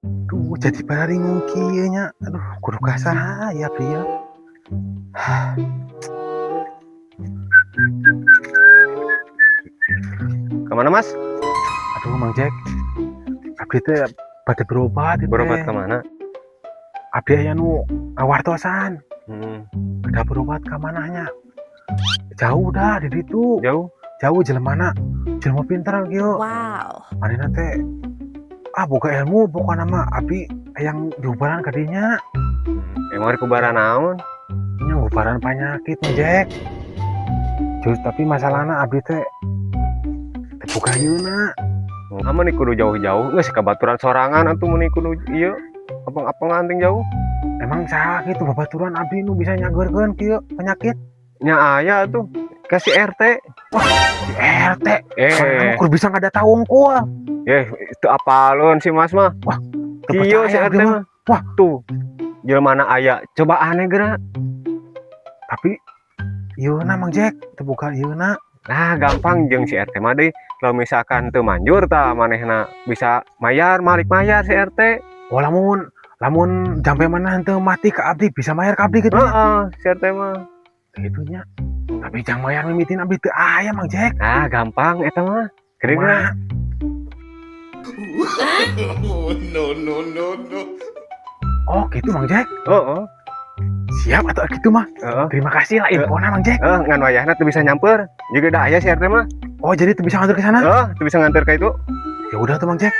Duh, jadi bararingung kieu nya. Aduh, kudu ka saha ya abdi ya? Kemana, Mas? Aduh, Mang Jack. Abdi teh bade berobat ieu teh. Berobat kemana? Abdi aya nu ngawartosan. Ada berobat ka mana nya? Jauh dah di ditu. Jauh. Jauh jelemana. Jelema pinter kieu. Wow. Manehna teh ah boga ilmu pokokna mah abdi hayang diubaran ka dinya. Emang rek ubaran naon? Nya ngubaran penyakit, Mang Jack. Terus tapi masalahna abdi teh teu boga yeuna. Kamu nih kudu jauh-jauh, geus ka baturan sorangan atuh mun kudu ieu. Apeng-apengan ting jauh. Emang saha gitu babaturan abdi nu bisa nyageurkeun kieu penyakit? Nya aya atuh. Ka si RT. Si RT. Eh, kudu bisa ngadata wungkul. Eh, itu apalun si Mas mah. Wah, teu kieu si percaya RT abdi mah. Mah. Wah. Tuh. Jelema aya, coba aneh geura. Tapi yeuna, Mang Jack, teu boga yeuna. Nah, gampang jeung si RT mah deui. Kalau misalkan teu manjur tah manehna bisa mayar, malik mayar si RT. Oh, lamun lamun jampe mana henteu mati ka abdi bisa mayar ka abdi gitu nya. Heeh, si RT mah. Kitu nya. Tapi jang mayar mimitin abdi teu aya, Mang Jack. Nah, gampang eta mah. Gede geura. Kumaha? Oh, no, no, no, no. Oh, gitu, Mang Jack. Heeh. Siap atau gitu mah. Heeh. Terima kasih lah infona, Mang Jack. Heeh, ngan wayahna teu bisa nyamper. Juga da aya si RT mah. Oh, jadi teu bisa nganter ke sana? Heeh, teu bisa nganter ka itu. Ya udah tuh, Mang Jack.